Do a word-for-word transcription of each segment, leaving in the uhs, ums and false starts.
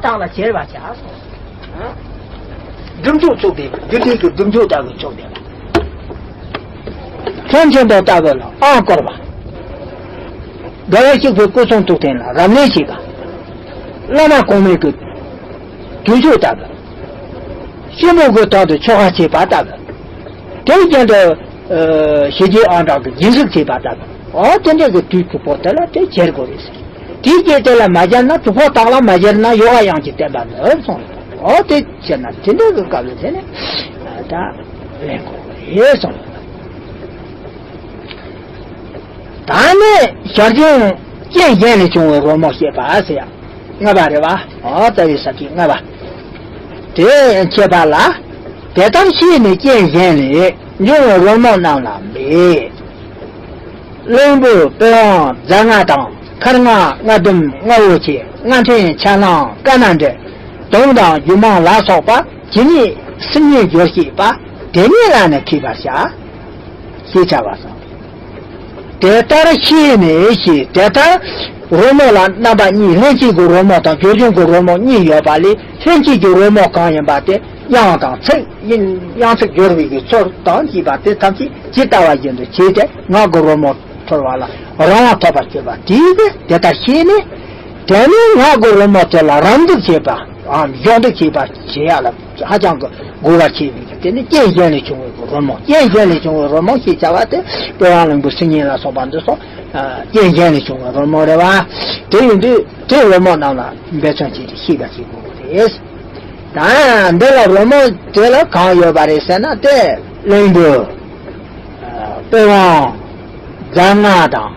དག་ལ་བྱེར་བར་བྱ་གསུངས། སྒྲུབ་མཆོག་ཚུགས་བསྡད་པ། རྒྱུ་འབྲས་ཀྱི་སྒྲུབ་མཆོག་ལྟ་བུ་ཚུགས་བསྡད་པ། ལྷུན་ཆེན་པོ་ལྟ་བུ་ལ་ཨང་བསྐོར་བ། དགའ་བ་གཤེགས་པའི་སྐུ་གསུང་ཐུགས་རྟེན་ལ་རབ་གནས་བྱེད་པ། བླ་མ་གོང་མའི་གི་དུས་མཆོད་ལྟ་བུ། ཤེས་རྨོངས་ཀྱི་དོན་དུ་ཆོ་ག་བྱེད་པ་ལྟ་བུ། དེའི་རྒྱན་དུ་ཞི་རྒྱས་ཨང་གྲངས་ཀྱི་སྦྱིན་སྲེག་བྱེད་པ་ལྟ་བུ། འོ་དེ་འདྲ་གི་དུས་དྲུག་པོ་དེ་ལ་དེ་བྱེར་དགོས་རེད་ཟེར། དེའི་རྗེས་དེ་ལ་མ་བྱེར་ན། དྲུག་པོ་དག་ལ་མ་བྱེར་ན་ཡོ་ག་ཡང་གཅིག་བསྟན་པ་མེད་གསུངས། འོ་དེ་བྱེར་ན་དེ་འདྲ་གི་སྐབས་ལ་དེ་ནི་ད་ལེན་དགོས་རེད་གསུངས། ད་ནི་ཞར་བྱུང་རྐྱེན་གཞན་ལས་བྱུང་བའི་རོལ་མོ་བཤད་པ་ཟེར་ཡ། ལྔ་པ་རེད་བ། འོ་རྩ་བའི་ས་བཅད་ལྔ་པ། དེ་བཤད་པ་ལ། དེ་ལྟར་ཤེས་ནས་རྐྱེན་གཞན་ལས་འབྱུང་བའི་རོལ་མོ་རྣམས་ལ་འབད། གླིང་བུ་པི་ཝང་རྫ་རྔ་དང་། མཁར་རྔ་རྔ་ཟླུམ་རྔ་བོ་ཆེ། རྔ་ཕྲན་ཆ་ལང་ཀ་ན་འདྲེ། དུང་དང་རྒྱུ་མང་ལ་སོགས་པ་ཇི་སྙེད་སུ་སྙེད་སྦྱོར་ཤེས་པ་དེ་སྙེད་ལ་ནི་མཁས་པར་བྱ། ཞེས་བྱ་བ་སོགས། དེ་ལྟར་ཤེས་ནས་ཞེས། དེ་ལྟར་རོལ་མོ་ལ་རྣམ་པ་གཉིས། ལྷན་སྐྱེས་ཀྱི་རོལ་མོ་དང་སྦྱོར་བྱུང་གི་རོལ་མོ་གཉིས་ཡོད་པ་ལས། ལྷན་སྐྱེས་ཀྱི་རོལ་མོ་གང་ཡིན་པ་དེ་དབྱངས་དང་ཚིག་ཡིན། དབྱངས་ཚིག་སྦྱོར་བའི་གི་ཚུལ་དང་བཅས་པ་དེ་ཐམས་ཅད་ཇི་ལྟ་བ་བཞིན་དུ་བྱས་ཏེ། ངག་གི་རོལ་མོ་འཁྲོལ་བ་ལ་རང་དབང་ཐོབ་པར་གྱུར་པ་དེས་དེ་ལྟར་ཤེས་ནས། དེ་ནས་ངག་གི་རོལ་མོ་དེ་ལ་རམ་འདེགས་བྱེད་པའམ་གཞོགས་འདེགས་བྱེད་པ་བྱེད་ཡ་ལ་ཧ་ཅང་གི་དགོས་པ་ཆེ་བའི་དེ་ནི་རྐྱེན་གཞན་ལས་བྱུང་བའི་རོལ་མོ། རྐྱེན་གཞན་ལས་བྱུང་བའི་རོལ་མོ་ཞེས་བྱ་བ་དེ་པི་ཝང་གླིང་བུ་སིལ་སྙན་ལ་སོགས་པ་འདི་སོགས་རྐྱེན་གཞན་ལས་བྱུང་བའི་རོལ་མོ་རེད་བ། དེ་ཡིན་དུས་དེ་རོལ་མོ་རྣམས་ལ་འབད་བརྩོན་བྱས་ཏེ་ཤེས་པ་ཞིག་དགོས་པ་རེད། ད་འདི་ལ་རོལ་མོ་དེ་ལ་གང་ཡོད་པ་རེད་ཟེར་ན། དེ་གླིང་བུ། པི་ཝང་། རྫ་རྔ་དང་།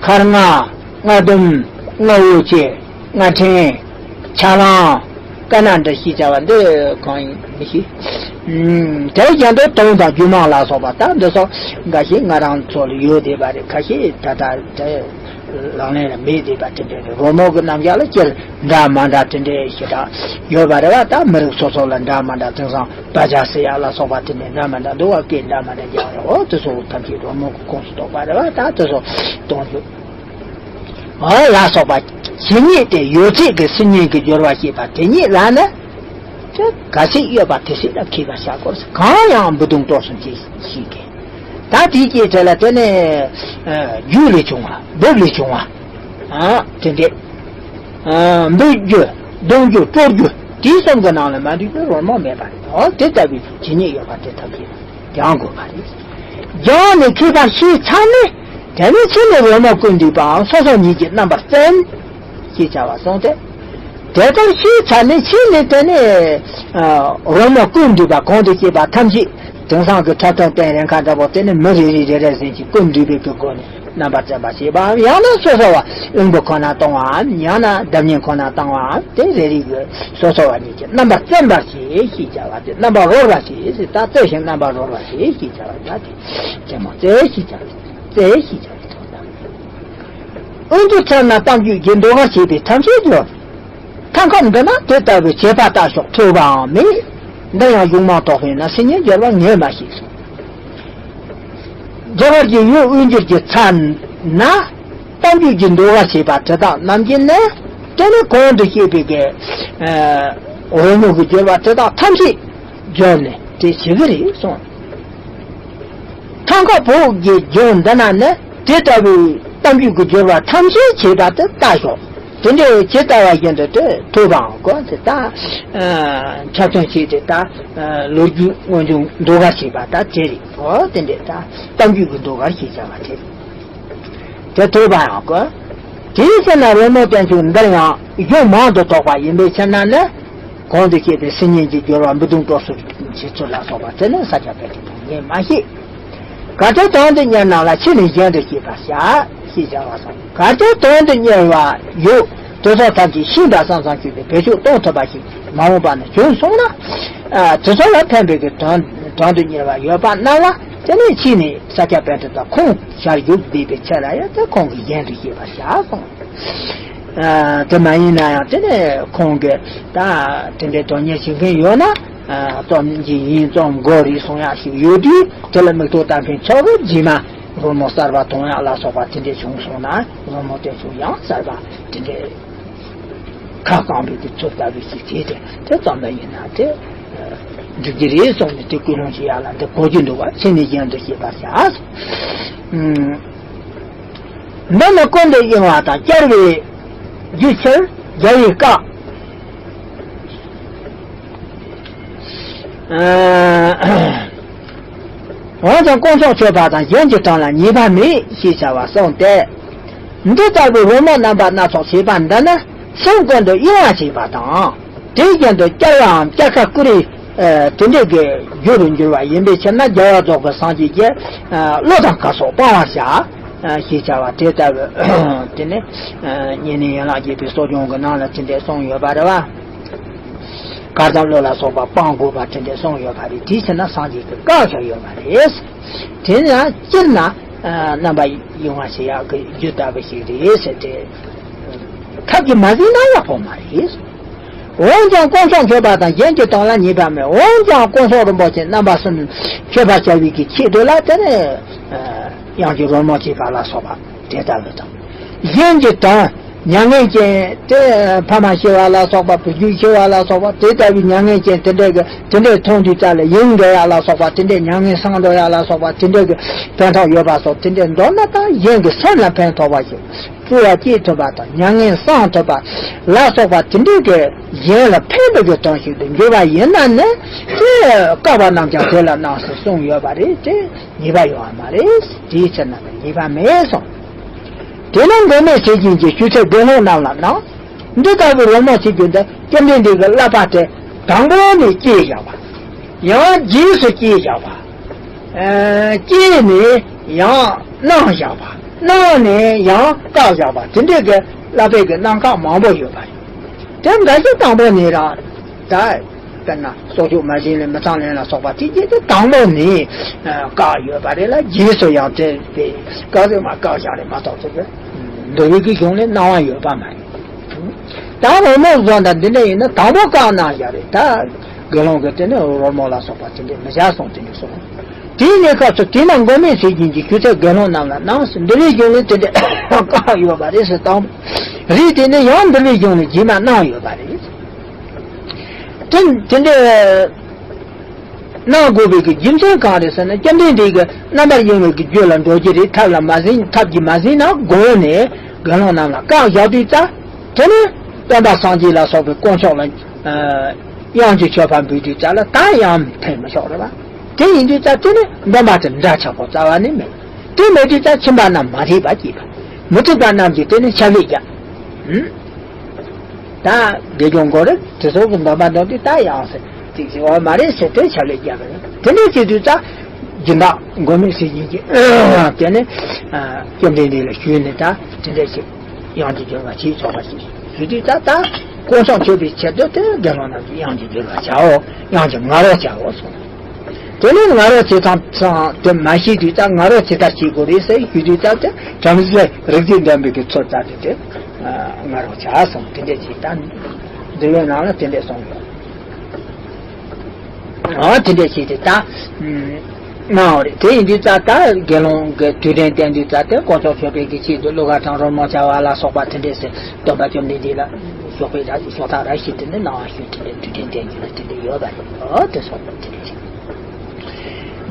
མཁར་རྔ། རྔ་ཟླུམ། རྔ་བོ་ཆེ། རྔ་ཕྲན། ཆ་ལང་། ཀ་ན་འདྲེ་ཞེས་བྱ་བ་འདི་གང་ཡིན་མི་ཤེས། ཨུམ། དེའི་རྒྱན་དུ་དུང་དང་རྒྱུ་མང་ལ་སོགས་པ་དང་འདི་སོགས་འགའ་ཞིག་ང་རང་ཚོ་ལ་ཡོད་བསྡད་པ་རེད། ཁ་ཤས་ད་ལྟ་དེ་ལག་ལེན་ལ་མེད་བསྡད་པ་དེ་འདྲ་རེད། རོལ་མོ་གི་རྣམ་གཞག་ལ་སྤྱིར་འདྲ་མ་འདྲ་དེ་འདྲ་ཞེ་དྲག་ཡོད་པ་རེད་བ། ད་མི་རིགས་སོ་སོ་ལ་འདྲ་མ་འདྲ། དེང་སང་བ་ཇ་ཟེར་ཡག་ལ་སོགས་པ་དེ་འདྲ་འདྲ་མ་འདྲ་འདུག་བ། སྐད་འདྲ་མ་འདྲ་རྒྱག་ཡོད། འོ་དེ་ཚོ་ཐམས་ཅད་རོལ་མོ་གི་ཁོངས་སུ་གཏོགས་པ་རེད་བ། ད་དེ་ཚོ་གཏོང་རྒྱུ། འོ་ལ་སོགས་པ་ཇི་སྙེད་དེ་ཡོད་ཚད་ཀྱི་སིལ་སྙན་གྱི་སྦྱོར་བ་ཞེས་པ་དེ་ཉིད་ལ་ནི། དེ་ག་ཚད་ཡོད་པ་དེ་ཚད་ལ་མཁས་པར་བྱ་དགོས། གང་ཡང་འབུ་དུང་གྲོགས་སུ་མཆི་ཞེས་ཀྱི། ད་དེའི་སྐད་དེ་ལ་དེ་ནི་རྒྱུ་ལས་བྱུང་བ། འབུབ་ལས་བྱུང་བ། དེ་འདྲས། འབུད་རྒྱུ། བརྡུང་རྒྱུ། དཀྲོལ་རྒྱུ། དེའི་གསུམ་གྱི་ནང་ལ་མ་འདུས་པའི་རོལ་མོ་མེད་པ་རེད། འོ་དེ་ལྟ་བུའི་ཇི་སྙེད་ཡོད་པ་དེ་ཐམས་ཅད་སྦྱང་དགོས་པ་རེད། སྦྱངས་ནས་མཁས་པར་ཤེས་ཚར་ནས། དེ་ནས་ཕྱི་ནས་རོལ་མོ་ཀུན་འདུས་པའང་སོ་སོ་ཉིད་ཀྱིས་རྣམ་པར་བཙན། ཞེས་བྱ་བ་གསུངས་ཏེ། དེ་ལྟར་ཤེས་ཚར་ནས་ཕྱི་ནས་དེ་ནས་རོལ་མོ་ཀུན་འདུས་པ་གོང་དུ་བཤད་པ་ཐམས་ཅད་དེང་སང་གི་འཁྲབ་སྟོན་སྟེང་རེ་ཁ་འདྲ་པོ་དེ་ནི་མི་རེ་རེ་རེ་རེ་བཞིན་གྱིས་ཀུན་འདུས་པའི་གི་སྒོ་ནས། རྣམ་པར་བཙན་པར་བྱེད་པའམ། ཡང་ན་སོ་སོ་བ་གླིང་བུ་ཁོ་ན་གཏོང་བའམ། ཡང་ན་ལྡབ་བསྙེན་ཁོ་ན་བཏང་བའམ། དེ་རེ་རེ་གི་སོ་སོ་བ་ཉིད་ཀྱིས་རྣམ་པར་བཙན་པར་བྱེད་ཞེས་བྱ་བ་དེ། རྣམ་པར་རོལ་བར་བྱེད་ཟེར། ད་བཙལ་ཞིང་རྣམ་པར་རོལ་བར་བྱེད་ཞེས་བྱ་བ་ད་དེ་བཙན་པོ་བཙལ་ཞེས་བྱ་བ། བཙལ་ཞེས་བྱ་བའི་དོན་དང་། དབུས་འདིར་ཚར་ན་གཏམ་རྒྱུད་ཀྱི་ཟློས་གར་བྱེད་པའི་ཐབས་ཤེས་སྦྱོར། ཐང་ཁ་འདི་ན་དེ་ལྟ་བུའི་བྱེད་པ་ལྟ་ཞོག་ཐོས་པའང་མེད། འདིར་ཡང་གཞུང་མང་དོགས་པས་ན། སིལ་སྙན་སྦྱོར་བ་ངས་མ་ཤེས་སོ། རྒྱ་གར་གྱི་ཡུལ་དབུས་འགྱུར་གྱི་ཚར་ན། གཏམ་རྒྱུད་ཀྱི་ཟློས་གར་བྱེད་པ་དེ་དག་རྣམས་ཀྱིས་ནི། དེ་ནི་གོང་དུ་བཤད་པའི་གི་རོལ་མོ་གི་སྦྱོར་བ་དེ་དག་ཐམས་ཅད་སྦྱོར་ནས་དེ་བྱེད་ཀྱི་རེད་གསུངས། ཐང་ཁ་བོད་ཀྱི་ལྗོངས་འདི་ན་ནི་དེ་ལྟ་བུའི་གཏམ་རྒྱུད་ཀྱི་སྦྱོར་བ་ཐམས་ཅད་བྱེད་པ་དེ་ལྟ་ཞོག་དེ་འདྲའི་ཇི་ལྟ་བ་བཞིན་དུ་དེ་ཐོས་པའང་དགོས། དེ་ལྟ་འཁྲབ་སྟོན་བྱས་ཏེ་ད་ལོ་རྒྱུས་མངོན་བྱུང་ཟློས་གར་བྱེད་པ་ད་དེ་རེད། འོ་དེ་འདྲའི་ད་གཏམ་རྒྱུད་ཀྱི་ཟློས་གར་ཞེས་བྱ་བ་དེ་རེད། དེ་ཐོས་པའང་དགོས། དེའི་ཕྱིར་ན་རོལ་མོའི་བསྟན་བཅོས་འདིར་ཡང་གཞུང་མང་དུ་དོགས་པ་ཡིན་པའི་ཕྱིར་ན་ནི། གོང་དུ་བཤད་པའི་སིལ་སྙན་གྱི་སྦྱོར་བ་འབུ་དུང་གྲོགས་སུ་མཆི་ཚུལ་ལ་སོགས་པ་དེ་ནི་ས་སྐྱ་པཎྜི་ཏས་ངས་མ་ཤེས། གལ་ཏེ་དོན་དུ་གཉེར་རྣམས་ལ། ཕྱི་ནས་གཞན་དུ་ཤེས་པར་བྱ། ཞེས་བྱ་བ་དང་། གལ་ཏེ་དོན་དུ་གཉེར་བ་ཡོད། དེ་ཚོ་ཐམས་ཅད་ཤེས་པ་བསམ་བསམ་བྱས་ཏེ་བེད་སྤྱོད་གཏོང་ཐུབ་པ་ཞིག་མ་འོངས་པ་ན་བྱུང་སོང་ན། ཨ། དེ་ཚོ་ལ་ཕན་པའི་གི་དོན་དོན་དུ་གཉེར་བ་ཡོད་པ་རྣམས་ལ་དེ་ནས་ཕྱི་ནས་ས་སྐྱ་པཎྜི་ཏ་ཁོང་ཞལ་བཞུགས་བསྡད་པའི་ཚེ་ལ་ཡང་དེ་ཁོང་གིས་གཞན་དུ་ཤེས་པར་བྱ་གསུངས། ཨ། དེ་མ་ཡིན་ན་ཡང་དེ་ནས་ཁོང་གིས་ད་དེ་འདྲའི་དོན་གཉེར་བྱེད་མཁན་ཡོད་ན། ཨ། རྩོམ་གྱི་ཡིན། རྩོམ་དགོས་རེད་གསུང་ཡག་ཞིག་ཡོད་དུས། དེ་ལ་མིག་ཏོ་ལྟ་མཁན་ཚོ་གིས་རྗེས་མ་རོལ་མོ་གསར་པ་གཏོང་ཡག་ལ་སོགས་པ་དེ་འདྲས་བྱུང་སོང་ན། རོལ་མོ་དེ་ཚོ་ཡང་གསར་པ་དེ་འདྲས་ ཁ་བསྐང་བའི་དེ་ཚུལ་ལྟ་བུ་ཞིག་བྱས་ཏེ་དེ་ཙམ་པ་ཡིན་ན་དེ་འགྲིག་གི་རེད་གསུངས་ནས། དེ་ཀུན་སློང་ཞིག་ཡག་ལ་འདི་གོ་རྒྱུ་འདུག་བ། ཕྱི་ནས་གཞན་དུ་ཤེས་པར་བྱ། འདི་ནི་ཀུན་ཏུ་གཡེང་བ་དང་། བསྐྱར་བའི་རྒྱུ་ཕྱིར་རྒྱལ་བའི་བཀའ། འོན་ཀྱང་དཀོན་མཆོག་མཆོད་པ་དང་། གཞན་གྱི་དོན་ལ་ཉེས་པ་མེད་ཞེས་བྱ་བ་གསུངས་ཏེ། འདི་ལྟ་བུའི་རོལ་མོ་རྣམ་པ་སྣ་ཚོགས་བྱེད་པ་འདི་ནི་སེམས་ཀུན་ཏུ་གཡེང་བ་བྱེད་པ་དང་། དེ་བཞིན་དུ་བསྐྱར་བའམ་བསྐྱར་ཁ་བསྐུར་བའི་དེ་འདྲའི་གི་རྒྱུ་རུ་འགྱུར་བ་ཡིན་པའི་ཕྱིར་ན། རྒྱལ་བ་རྫོགས་པའི་སངས་རྒྱས་ཀྱིས་བློ་དང་ཁ་སོགས་སྤང་བར་བྱ་ཞེས་བྱ་བ་དེ་ལྟ་བུ་དེ་ནི་བསྙེན་གནས་ཡན་ལག་བརྒྱད་པའི་གསོ་སྦྱོང་གི་ནང་ལ་དེ་འདྲ་གསུངས་ཡོད་པ་རེད་བ། གར་དང་བློ་ལ་སོགས་པ་སྤང་དགོས་པ་དེ་འདྲ་གསུངས་ཡོད་པ་རེད། དེའི་ཕྱིར་ན་སངས་རྒྱས་ཀྱིས་བཀག་བཞག་ཡོད་པ་རེད། དེ་ཡང་སྤྱིར་ན་རྣམ་པ་གཡེང་བ་བྱེད་ཡག་གི་རྒྱུ་ལྟ་བུ་ཞིག་རེད་ཟེར་ཏེ། ཐབས་ཀྱིས་མ་ཟིན་ན་ཡག་པོ་མ་རེད། འོན་ཀྱང་དཀོན་མཆོག་མཆོད་པ་དང་། གཞན་གྱི་དོན་ལ་ཉེས་པ་མེད། འོན་ཀྱང་དཀོན་མཆོག་རིན་པོ་ཆེ་རྣམ་པ་གསུམ་མཆོད་པ་བྱ་བའི་གི་ཆེད་དུ་ལ་དེ་ནས་ཡང་ཅིག་རོལ་མོ་བྱེད་པ་ལ་སོགས་པ་དེ་ལྟ་བུ་དང་། གཞན་གྱི་དོན། མྱ་ངན་ཅན་དེ་ཕ་མ་ཤི་བ་ལ་སོགས་པ། བུ་རྒྱུད་ཤི་བ་ལ་སོགས་པ། དེ་ལྟ་བུའི་མྱ་ངན་ཅན་དེ་འདྲ་གི་དེ་འདྲའི་མཐོང་དུས་ཙམ་ལ་ཡིད་འགུལ་ཡག་ལ་སོགས་པ། དེ་འདྲའི་མྱ་ངན་སངས་འགྲོ་ཡག་ལ་སོགས་པ། དེ་འདྲ་གི་ཕན་ཐོགས་ཡོད་པ་སོགས་དེ་འདྲའི་མདོར་ན་ད་གཞན་གྱི་སེམས་ལ་ཕན་ཐོགས་པ་ཞིག་སྤྲོ་བ་སྐྱེ་ཐུབ་པ་དང་། མྱ་ངན་སངས་ཐུབ་པ་ལ་སོགས་པ་དེ་འདྲའི་གི་གཞན་ལ་ཕན་པའི་གི་དོན་ཞིག་ཏུ་འགྱུར་བ་ཡིན་ན་ནི། དེ་བཀག་པ་རྣམས་ཀྱང་དེ་ལ་སྣང་ཟེར་གསུངས་ཡོད་པ་རེད་དེ། ཉེས་པ་ཡོད་པ་མ་རེད། དེའི་ཕྱིར་ན་ཉེས་པ་མེད་གསུངས། དེས་ན་མགོན་མེད་ཟས་སྦྱིན་གྱི་ཞུ་ཚད་དགེ་སློང་རྣམས་ལ་གནང་། འདི་ལྟ་བུའི་རོལ་མོ་བྱེད་རྒྱུ་འདི་བཅོམ་ལྡན་འདས་ཀྱི་བསླབ་པ་སྟེ། དང་པོ་ནས་བསྐྱེད་བཞག་པ། ཡང་རྗེས་སུ་བསྐྱེད་བཞག་པ། ཨ། བསྐྱེད་ནས་ཡང་གནང་བཞག་པ། གནང་ནས་ཡང་བཀག་བཞག་པ། དེ་འདྲའི་གི་བསླབ་པའི་གི་རྣམ་གཞག་མང་པོ་ཡོད་པ་རེད། དེ་འགའ་ཞིག་དང་པོ་ནས་རང་ད། དཔེར་ན་གསོག་འཇོག་མ་བྱིན་ལེན་མི་ཚངས་ལེན་ལ་སོགས་པ་དེ་རྗེས་དེ་དང་པོ་ནས་བཀག་ཡོད་པ་རེད་ལ། རྗེས་སུ་ཡང་དེ་དེ་བཀག་ཟེར་མ་བཀག་བཞག་རེད་མ་གཏོགས་ཚོ་གི་འདུལ་བའི་གི་གཞུང་ལས་གནང་བ་ཡོད་པ་མ་རེད། ད་རོལ་མོ་བཟོ་འདྲ་འདི་འདྲ་ཡིན་ན་དང་པོ་བཀག་གནང་བཞག་རེད། ད་དགེ་སློང་གི་དེ་ནི་རོལ་མོ་ལ་སོགས་པ་དེ་འདྲ་མི་བཞག་གསུངས་དེ་འདྲ་གསུངས། དེའི་གནས་སྐབས་སུ་དེས་ན་མགོན་མེད་ཟས་སྦྱིན་གྱི་ཞུ་ཚད་དགེ་སློང་རྣམས་ལ་གནང་ཟེར། འདུལ་བའི་གཞུང་ལས་དེ་འདྲ་བཀག་ཡོད་པ་རེད་ཟེར་དང་རེད། དེ་ནི་ཡང་འདུལ་བའི་གཞུང་ལས་རྗེས་མ་གནང་ཡོད་པ་རེད། དེ་དེ་འདྲའི་གནང་དགོས་པའི་གི་རྒྱུ་མཚན་གང་རེད་ཟེར་ན། བཅོམ་ལྡན་འདས་ཀྱིས་རྣམ་པར་གཡེང་བའི་གི་རྒྱུ་ལ་འགྲོ་རྒྱུ་རེད། ཐབས་ལ་མ་ཟིན། ཐབས་ཀྱིས་མ་ཟིན་ན་དགོངས་ནས་དགེ་སློང་རྣམས་ལ་བཀག་བཞག་དུས་ཙམ། དེ་ནས་སྟོན་པ་སངས་རྒྱས་ལ་སོགས་པའི་དཀོན་མཆོག་ལ་ཨ་དབྱངས་ཀྱི་མཆོད་པ་འབུལ་དུས་ཙམ་ལ་ད་ཡང་ཕན་མི་ཆོག་རེད་པ། དེ་ཡིན་དུས་ཙམ་དེ་ནས་སྡོམ་པ་དེ་འདྲ་ཆགས་པོ་རྩ་བ་ནས་མེད། དེ་མེད་དུས་ཙམ་ཁྱིམ་པ་རྣམས་མ་ཐེག་པ་བྱེད་པ། མི་ཐེག་པ་རྣམས་ཀྱིས་དེ་ནས་ཆབ་ལེགས་རྒྱག་ཨུམ། ད་དགེ་སྦྱོང་མགོ་རེད། དེ་ཚོ་གི་འདོན་པ་འདོན་དུས་ད་ཡང་ཟེར་ཅིག་ཟེར་བ་མ་རེད་ཟེར་དེ་ཆབ་ལེགས་རྒྱག་གི་རེད། དེ་འདྲ་བྱེད་དུས་ད་སྦྱིན་བདག་མགོན་མེད་ཟས་སྦྱིན་གྱིས་དེ་ནས་བཅོམ་ལྡན་འདས་ལ་ཞུས་ནས་ད་དེ་འདྲ་བྱེད། དབྱངས་ཀྱི་སྦྱོར་བ་བྱེད་ཆོག་པ་ཞིག་ཞུས་དུས་ད་ད་དཀོན་མཆོག་མཆོད་པའི་ཆེད་དུ་དེ་དགེ་སློང་རྣམས་ཀྱིས་དབྱངས་ཀྱི་སྦྱོར་བ་བྱའོ། དབྱངས་ཀྱི་ང་རོ་བྱའོ་གསུངས། དེ་ནས་ང་རོ་བྱེད་སྟངས་དེ་མ་ཤེས་དུས་ད་ང་རོ་ཇི་ལྟར་བྱེད་དགོས་རེད་ཟེར་ཞུས་དུས་ད་དེ་བྲམ་ཟེ་རིག་འཛིན་འགྲན་པའི་གི་ཚུལ་ལྟར་དུ་དེ་ང་རོ་བྱ་གསུངས། དེ་འདྲ་ཞིག་ད་འདུལ་བའི་ནང་ལ་དེ་འདྲ་གསུངས་ཡོད། ཨ་དེ་འདྲ་བྱས་ཏེ་ད་གནང་བ་རེད། དེ་ཡིན་དུས་ད་ད་དགེ་སློང་གི་དུས་དྲན་བསྟན་དུས་ད་དེ་དཀོན་མཆོག་མཆོད་པའི་གི་ཆེད་དུ་གླུ་གར་དང་རོལ་མོ་བྱ་བ་ལ་སོགས་པ་དེ་འདྲ་ཟེར་སྟོན་པ་བཅོམ་ལྡན་འདས་ལ་ཞོགས་པའི་ར་ཞོགས་ཐག་ར་བཤད་དེ་ནས་གནང་བ་ཞུ་དེ་འདྲ་དུས་དྲན་བསྟན་རྒྱུ་ལ་དེ་འདྲ་ཡོད་པ་རེད། ཨ་དེ་སོང་ཙང་དེ་འདྲ་བྱས།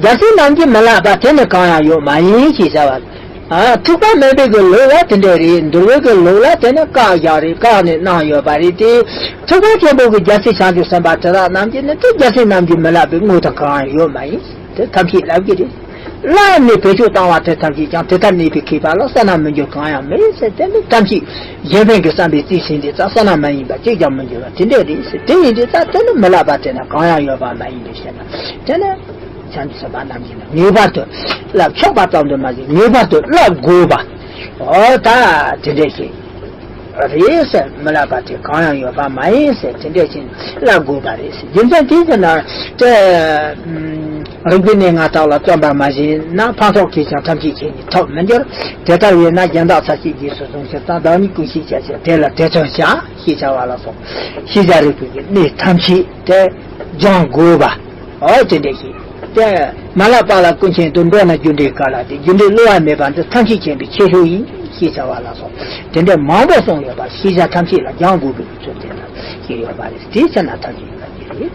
རྒྱལ་སྲས་རྣམས་ཀྱིས་མི་བསླབ་པ་དེ་ནི་གང་ཡང་ཡོད་མ་ཡིན་ཞེས་བྱ་བ། ཨ་ཐེག་པ་དམན་པའི་གི་ལུགས་ལ་དེ་འདྲ་རེད། འདུལ་བའི་གི་ལུགས་ལ་དེ་ནི་བཀག་བཞག་རེད། བཀག་ནས་གནང་ཡོད་པ་རེད་དེ། ཐེག་པ་ཆེན་པོ་གི་རྒྱལ་སྲས་བྱང་ཆུབ་སེམས་དཔའ་དེ་དག་རྣམས་ཀྱིས་ནི་དེ་རྒྱལ་སྲས་རྣམས་ཀྱིས་མི་བསླབ་པའི་དངོས་དང་གང་ཡང་ཡོད་མ་ཡིན། དེ་ཐམས་ཅད་བསླབ་ཀྱི་རེད། བསླབ་ནས་བེད་སྤྱོད་བཏང་བ་དེ་ཐམས་ཅད་ཀྱང་དེ་ལྟར་གནས་པའི་མཁས་པ་ལ་བསོད་ནམས་མི་འགྱུར་གང་ཡང་མེད་ཟེར། དེ་ནི་ཐམས་ཅད་གཞན་ཕན་གྱི་བསམ་པའི་རྩིས་ཟིན་དུས་ཙང་བསོད་ནམས་མ་ཡིན་པ་གཅིག་ཀྱང་མི་འགྱུར་བ་དེ་འདྲ་རེད་ཟེར། དེ་ཡིན་དུས་ཙང་དེ་ནི་མི་བསླབ་པ་དེ་ནི་གང་ཡང་ཡོད་པ་མ་ཡིན་པའི་ཕྱིར་ན། དེ་ནི་བྱང་ཆུབ་སེམས་དཔའ་རྣམས་ཀྱིས་ནི་ངེས་པར་དུ་བསླབ་ཆོག་པ་ཙམ་དུ་མ་ཟད་ངེས་པར་དུ་བསླབ་དགོས་པ། འོ་ད་དེ་འདྲ་ཞིག་རེད་ཟེར། མི་བསླབ་པ་དེ་གང་ཡང་ཡོད་པ་མ་ཡིན་ཟེར། དེ་འདྲ་ཞིག་བསླབ་དགོས་པ་རེད་ཟེར། རྒྱུ་མཚན་དེ་ཟེར་ན་དེ་རིག་པའི་གནས་ལྔ་དག་ལ་བརྩོན་པར་མ་བྱས་ན། ཕུན་ཚོགས་གྱིས་ཀྱང་ཐམས་ཅད་ཁྱེར་ནས་ཐོབ་མི་འགྱུར། དེ་ལྟར་བས་ན་གཞན་དག་ཚར་གཅོད་རྗེས་སུ་བཟུང་ཕྱིར་དང་། བདག་ཉིད་ཀུན་ཤེས་བྱ་ཕྱིར་དེ་ལ་དེ་བརྩོན་བྱ། ཞེས་བྱ་བ་ལ་སོགས་ཤེས་བྱ་རིག་པའི་གནས་ཐམས་ཅད་དེ་སྦྱང་དགོས་པ། འོ་དེ་འདྲ་ཞིག་དེ་མ་བསླབ་པ་ལ་ཀུན་མཁྱེན་དུ། འགྲོ་ན་རྒྱུ་འབྲས་ག་ལ་དེ། རྒྱུ་འབྲས་བསླུ་བ་མེད་པ་འདི། ཐམས་ཅད་མཁྱེན་པའི་ཁྱད་ཆོས་ཡིན། ཞེས་བྱ་བ་ལ་སོགས་དེ་འདྲའི་མང་པོ་གསུངས་ཡོད་པ་ཤེས་བྱ་ཐམས་ཅད་ལ་སྦྱང་དགོས་པའི་ཚུལ་དེ་ལ་ཞེས་ཡོད་པ་རེད། དེའི་ཕྱིར་ན་ཐམས་ཅད་ཡོད་པ་ཉིད་རེད།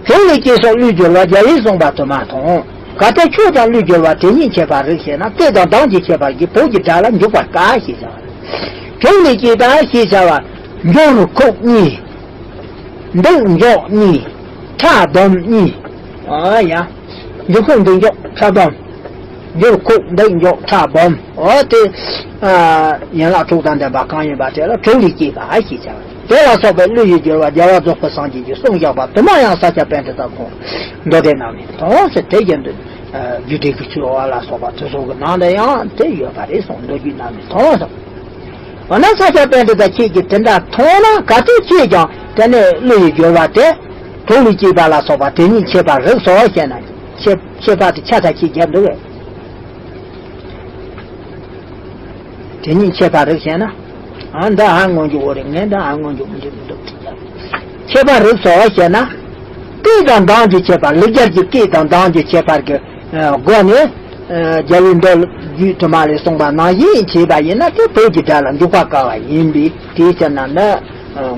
དྲུག་ལས་སྐྱེས་སོགས་བློས་བསྒྱུར་བ་རྒྱལ་བས་གསུངས་པ་དུ་མ་མཐོང་། གལ་ཏེ་ཁྱོད་ཀྱང་བློས་བསྒྱུར་བ་དེ་ཉིད་འཆད་པར་རིགས་ཞེ་ན། སྐད་དང་གདངས་ཀྱི་ཁྱད་པར་གྱིས་བོད་ཀྱི་སྒྲ་ལ་འཇུག་པར་དཀའ་ཞེས་བྱ་བ་རེད། དྲུག་ལས་སྐྱེས་པ་ཞེས་བྱ་བ་འགྱུར་ཁུག་གཉིས། འདེགས་འཇོག་གཉིས། ཕྲ་སྦོམ་གཉིས། ཨ་ཡ། འགྱུར་ཁུག་འདེགས་འཇོག་ཕྲ་སྦོམ། འགྱུར་ཁུག་འདེགས་འཇོག་ཕྲ་སྦོམ། འོ་དེ། ཨ། ཡན་ལག་དྲུག་དང་ལྡན་པ་གང་ཡིན་པ་དེ་ལ་དྲུག་ལས་སྐྱེས་པ་ཞེས་བྱ་བ། དེ་ལ་སོགས་པའི་བློས་བསྒྱུར་བ་རྒྱལ་བ་རྫོགས་པའི་སངས་རྒྱས་ཀྱིས་གསུངས་བཞག་པ་དུ་མ་ཡང་ས་སྐྱ་པཎྜི་ཏ་ཁོང་མདོ་སྡེ་རྣམས་ནས་མཐོང་ཟེར། དེ་བཞིན་དུ། རྒྱུད་སྡེ་གི་ཆོས་འོག་ལ་སོགས་པ་དེ་ཚོ་གི་ནང་དུ་ཡང་དེ་ཡོད་པ་རེད་གསུངས། མདོ་རྒྱུད་རྣམས་ནས་མཐོང་ཟེར། འོ་ན་ས་སྐྱ་པཎྜི་ཏ་ཁྱེད་ཀྱིས་དེ་འདྲ་མཐོང་ན། གལ་ཏེ་ཁྱེད་ཀྱང་དེ་ནས་བློས་བསྒྱུར་བ་དེ་དྲུག་ལས་སྐྱེས་པ་ལ་སོགས་པ་དེ་ཉིད་འཆད་པར་རིགས་སོ་ཞེ་ན། འཆད་འཆད་པ་དེ་ཆ་ཚང་ཁྱེད་རྒྱབ་འདུག་གས། དེ་ཉིད་འཆད་པར་རིགས་ཞེ་ན། ཨ། འདི་ཧ་ངོ་འཇུག་འོ་རེད། ངས་འདི་ཧ་ངོ་འཇུག་མི་འཇུག་མི་འདུག་འཆད་པར་རིགས་སོ་ཞེ་ན། སྐད་དང་གདངས་ཀྱི་ཁྱད་པར། ལེགས་སྦྱར་གྱི་སྐད་དང་གདངས་ཀྱི་ཁྱད་པར་གྱི་སྒོ་ནས། རྒྱལ་བའི་མདོ་རྒྱུད་དུ་མ་ལས་གསུངས་པ་ནང་བཞིན་བྱས་པ་ཡིན་ན་དེ་བོད་ཀྱི་སྒྲ་ལ་འཇུག་པར་དཀའ་བ་ཡིན་པས། དེའི་ཕྱིར་ན་ནི་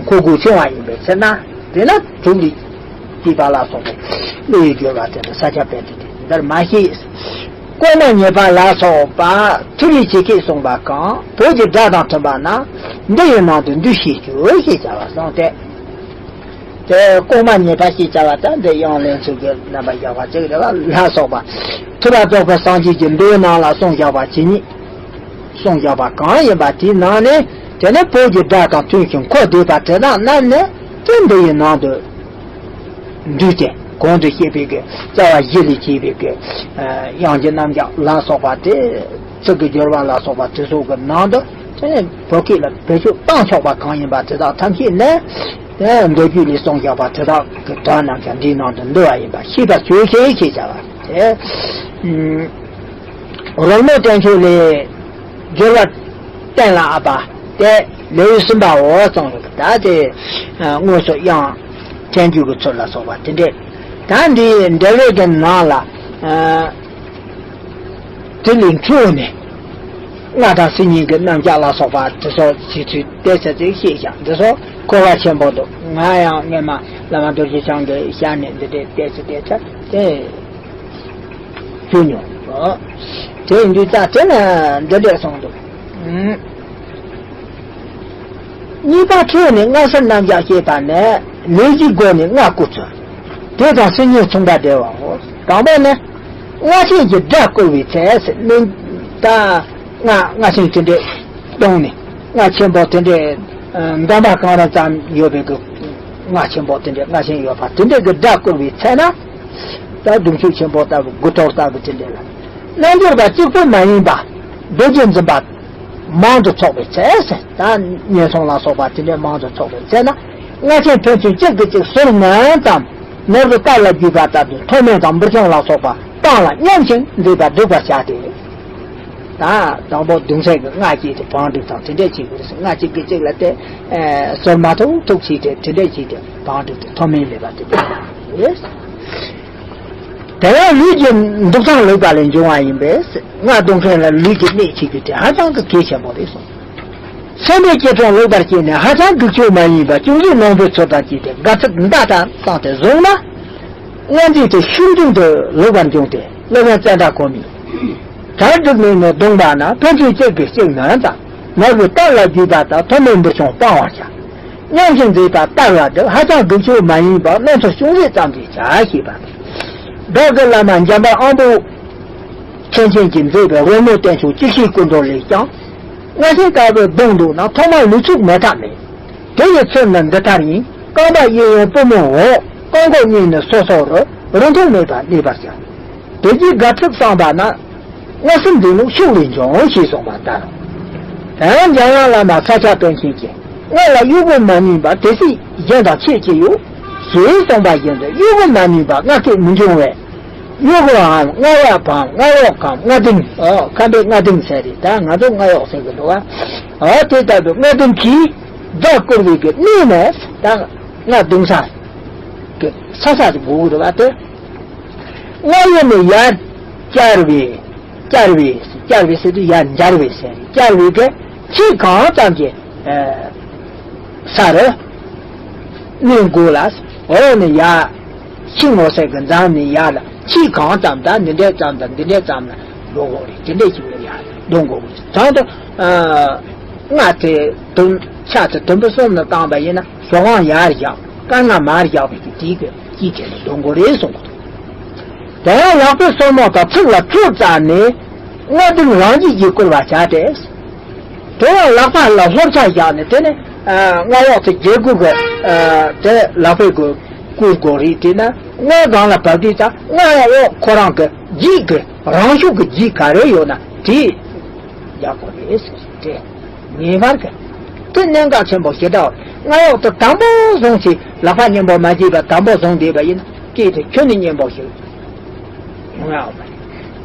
མཁོ་དགུ་ཆུང་བ་ཡིན་པའི་ཕྱིར་ན། དེས་ན་དྲུག་ལས་སྐྱེས་པ་ལ་སོགས་པའི་བློས་བསྒྱུར་བ་དེ་ལ་ས་སྐྱ་པཎྜི་ཏས་འདིར་མ་བཤད། ལྐོག་མ་ཉེས་པ་ལ་སོགས་པ་ཐུ་རེ་ཇི་སྐད་གསུངས་པ་གང་བོད་ཀྱི་སྒྲ་དང་མཐུན་པ་ན། འདི་ཡི་ནང་དུ་འདུས་ཤེས་གྱུར་ཞེས་བྱ་བ་གསུངས་ཏེ། དེ་ལྐོག་མ་ཉེས་པ་ཞེས་བྱ་བ་ལྟར་འདི་དབྱངས་ལེན་ཚུལ་གྱི་རྣམ་པ་བཞག་པ་ཅིག་རེད་པ་ལ་སོགས་པ། ཐུབ་པ་རྫོགས་པའི་སངས་རྒྱས་ཀྱི་མདོའི་ནང་ལ་གསུངས་བཞག་པ་ཇི་སྙེད་གསུངས་བཞག་པ་གང་ཡིན་པ་དེའི་ནང་ནས། དེ་ནི་བོད་ཀྱི་སྒྲ་དང་མཐུན་ཞིང་གོ་བདེ་བ་དེ་དག་རྣམས་ནི་དེ་འདི་ཡི་ནང་དུ་འདུས་ཏེ། གོང་དུ་བཤད་པའི་གི་རྩ་བ་བཞི་ལས་སྐྱེས་པའི་གི་དབྱངས་ཀྱི་རྣམ་གཞག་ལ་སོགས་པ་དེ། ཚིག་གི་སྦྱོར་བ་ལ་སོགས་པ་དེ་ཚོ་གི་ནང་དུ། དེ་ནི་བོད་སྐད་ལ་བེད་སྤྱོད་བཏང་ཆོག་པ་གང་ཡིན་པ་དེ་དག་ཐམས་ཅད་ནི། དེ་མདོ་རྒྱུད་ལས་གསུངས་བཞག་པ་དེ་དག་གི་དོན་རྣམས་ཀྱང་འདིའི་ནང་དུ་འདུ་བ་ཡིན་པ་ཤེས་པར་བྱོས་ཤིག་ཅེས་བྱ་བ་དེ། ཨུམ། རོལ་མོ་བསྟན་བཅོས་ལས་སྦྱོར་བ་གཏན་ལ་དབབ་པ་དེ་ལེའུ་གསུམ་པའོ་གསུངས་ཡོད། ད་དེ་དངོས་སུ་དབྱངས་འཐེན་རྒྱུ་གི་ཚུལ་ལ་སོགས་པ་དེ་འདྲས། ད་འདིའི་འགྲེལ་བའི་གི་ནང་ལ། དེ་ལས་འཕྲོས་ནས་སྔགས་དང་སེམས་ཉིད་ཀྱི་རྣམ་གཞག་ལ་སོགས་པ་དེ་ཚོ་བྱེད་ཚུལ་ཏོག་ཙམ་ཅིག་བཤད་བཞག་འདི་ཚོ་གོ་བ་ཆེན་པོ་འདུག་ང་ཡང་སྔོན་མ་བླ་མ་རྡོ་རྗེ་འཆང་གི་ཞལ་ནས་འདི་འདྲས་ཏོག་ཙམ་ཏོག་ཙམ་དེ་ཞུ་མྱོང་། དེ་ཡིན་དུས་ད་དེ་ནི་འདི་འདྲས་གསུངས་འདུག་གཉིས་པ་འཕྲོས་ནས་སྔགས་སེམས་རྣམ་གཞག་བཤད་པ་ནི་ལས་ཀྱི་སྒོ་ནས་སྔགས་བསྐུར་ཚུལ། དེ་དང་སེམས་ཉིད་མཚུངས་པ་འབྲེལ་བའོ། དང་པོ་ནི། སྔགས་ཆེན་གྱི་སྒྲ་བསྐུར་བའི་ཚེ་ཟེར་ནི། ད་སྔགས་སྔགས་ཆེན་དེ་འདྲས་བཏང་ནས། སྔགས་ཆེན་པོ་དེ་འདྲས་འདོན་པ་གང་རུང་ཙམ་ཡོད་པའི་གི། སྔགས་ཆེན་པོ་དེ་འདྲས་སྔགས་ཆེན་ཡོད་པ་དེ་འདྲས་ཀྱི་སྒྲ་བསྐུར་བའི་ཚེ་ན། ད་གདུང་ཤུགས་ཆེན་པོ་ལྟ་བུ་དགུ་ཐོག་ལྟ་བུ་དེ་འདྲས་ལ། རྣལ་འབྱོར་པ་གཅིག་པུ་མ་ཡིན་པ། རྡོ་རྗེ་འཛིན་པ། མང་དུ་ཚོགས་པའི་ཚེ་ཟེར། ད་ངན་སོང་ལ་སོགས་པ་དེ་འདྲའི་མང་དུ་ཚོགས་པའི་ཚེ་ན། སྔགས་ཆེན་ཕན་ཚུན་གཅིག་གིས་གཅིག་ཟུར་ངན་ཙམ། ནོར་བུ་རྟ་ལ་བརྒྱུས་པ་ལྟར་དུ་མཐོ་དམན་དང་འབུར་ཆུང་ལ་སོགས་པ་སྤང་ལ་མཉམ་ཞིང་མཛེས་པར་བསྒྲིགས་པར་བྱ་སྟེ། ད་དང་པོ་གདུང་སྲས་ཀྱི་སྔགས་ཀྱིས་དེ་བང་བསྒྲིགས་དང་དེ་འདྲས་བྱེད་དགོས་ཟེར། སྔགས་གཅིག་གིས་གཅིག་ལ་དེ་ཟུར་མ་ཐུག་ཐུག་བྱས་ཏེ་དེ་འདྲས་བྱས་ཏེ་བང་བསྒྲིགས་ཏེ་མཐོ་དམན་མེད་པ་དེ་འདྲས་རེད། དེ་ཡང་ལུས་ཀྱི་འདུག་སྟངས་ལེགས་པ་ལས་འབྱུང་བ་ཡིན་པས། སྔགས་རྡུང་མཁན་ལ་ལུས་ཀྱི་གནད་བྱེད་རྒྱུ་དེ་ཧ་ཅང་གི་གལ་ཆེན་པོ་རེད་གསུངས། སེམས་པའི་སྐྱེ་ཕྲེང་ལེགས་པར་སྐྱེས་ནས་ཧ་ཅང་སྡིག་ཆོས་མ་ཡིན་པ་ཅུང་ཟད་སྣང་བའི་ཚུལ་དང་བཅས་ཏེ་དགའ་ཚིག་མདའ་ལྟར་བཏང་སྟེ་བཟུང་ན། སྔར་འཛིན་དེ་ཤུགས་འབྱུང་དུ་ལེགས་པར་འབྱུང་སྟེ་སློབ་དཔོན་ཙནྡྲ་གོ་མིས། གྲ་སྒྲིག་ནས་ནི་བརྡུངས་པ་ན་ཕན་ཚུན་གཅིག་གིས་གཅིག་ནོན་ཙམ། ནོར་བུ་རྟ་ལ་བརྒྱུས་པ་ལྟར་མཐོ་དམན་འབུར་ཆུང་སྤང་བར་བྱ། མཉམ་ཞིང་མཛེས་པ་ལྟར་བ་འདི་ཧ་ཅང་སྡིག་ཆོས་མ་ཡིན་པར་སྣང་ཚུལ་ཅུང་ཟད་ཙམ་གྱིས་བྱ་ཞེས་པ། བདག་གི་བླ་མ་འཇམ་དཔལ་དབང་པོ་མཁན་ཆེན་གྱིས་མཛད་པའི་རོལ་མོ་བསྟན་བཅོས་གཅིག་ཤེས་ཀུན་འགྲོ་ལས་ཀྱང་། སྔགས་ཆེན་ལྟ་བུ་བརྡུངས་འདུག་ན་ཐོག་མར་ལུས་ཚུགས་མེད་ཐབས་མེད། དེ་ཡི་ཚུལ་ནི་འདི་ལྟར་ཡིན། རྐང་པ་གཡས་གཡོན་པུས་མོ་འོག་རྐང་མགོ་གཉིས་ནི་སོ་སོར་རིང་ཐུང་མེད་པར་གནས་པར་བྱ། དེ་རྗེས་དགའ་ཚིག་བསྲངས་པ་ན། མངོན་སུམ་འདི་ནི་ཤུགས་ལས་འབྱུང་ཞེས་གསུངས་པ་ལྟར། དེ་ཡང་འཇམ་དབྱངས་བླ་མ་ས་སྐྱ་པཎ་ཆེན་གྱིས་སྔགས་ལ་གཡོ་འགུལ་མ་ནུས་པ་དེ་སྲིད་གཞན་དང་ཁྱད་ཅི་ཡོད། ཞེས་གསུངས་པ་བཞིན་དུ་གཡོ་འགུལ་མ་ནུས་པ་སྔགས་སྐད་མི་འབྱུང་བས། གཡོ་འགུལ་བའམ་སྔགས་གཡོག་གམ་སྔགས་གཡོག་གམ་སྔགས་གདིང་། ཨོ་ཁམས་པའི་སྔགས་གདིང་ཟེར་རེད། ད་ང་ཚོ་སྔགས་གཡོག་ཟེར་གི་འདུག་བ། ཨོ་དེ་ལྟ་བུའི་སྔགས་གདིང་གིས་སྒྲ་བསྐུར་བའི་གི་གནས་ནས་ད་སྔགས་གདིང་ས་གི་ས་ས་དེ་དགོས་ཀྱི་རེད་བ་དེ། སྔགས་གཡོ་ནས་ཡར་བསྐྱར་བས། བསྐྱར་བས། བསྐྱར་བའི་ཟེར་དུས་ཡར་འབྱར་བའི་ཟེར་རེད། བསྐྱར་བའི་གི་ཆེས་གང་ཙམ་གྱི་ཨ་ས་རུ་གནོན་དགོས་ལ། འོག་ནས་ཡར་ཤིང་འོད་ཟེར་གྱི་འཛམ་ནས་ཡར་ལ་ཆེས་གང་ཙམ་དང་འདི་འདྲའི་ཙམ་དང་འདི་འདྲའི་ཙམ་ལ་འགྲོ་དགོས་རེད། དེ་འདྲའི་ཞིག་ལ་ཡར་འགྲོ་དགོས་རེད། དང་དུ་ཨ་སྔ་དེ་དུམ་ཆ་དེ་དུམ་བུ་གསུམ་ལ་བཏང་པ་ཡིན་ན་ཟོག་གོང་ཡར་བཞག་དཀར་ནག་མར་བཞག་པའི་གི་དེའི་གི་དཀྱིལ་དེ་ལ་འགྲོ་དགོས་རེད་གསུང་གི་འདུག་དེ་ཡང་ལག་པའི་སོར་མོ་དང་ཚིགས་ལ་ཁྲོ་བཙལ་ནས་སྔ་དུས་རང་རྒྱུད་ཀྱིས་བསྐུར་བར་བྱ་སྟེ། དེ་ཡང་ལག་པ་ལ་ལྷོ་བྱ་བཞག་ནས་དེ་ནས་ཨ་སྔ་འོག་ཏུ་བརྒྱད་དགུ་གི་ཨ་དེ་ལག་པའི་གི་བསྐུར་དགོས་རེད། དེ་ན་སྔའི་སྒང་ལ་བབས་དུས་ཙང་སྔ་འོག་ཁོ་རང་གི་རྒྱུད་ཀྱི་རང་ཤུགས་ཀྱི་རྒྱུད་ག་རེ་ཡོད་ན་དེ་རྒྱག་དགོས་རེད་ཟེར་ཏེ། ངེས་པར་གྱི་དེ་གནད་འགག་ཆེན་པོ་ཞེ་དྲག་སྔ་འོག་ཏུ་དམ་པོ་བཟུང་ཞིང་ལག་པ་གཉེན་པོ་མ་བྱས་པ་དམ་པོ་བཟུང་བསྡད་པ་ཡིན་ན་སྐད་དེ་ཁྱོན་ནས་གཉེན་པོ་ཞིག་ཡོང་ཡག་མ་རེད།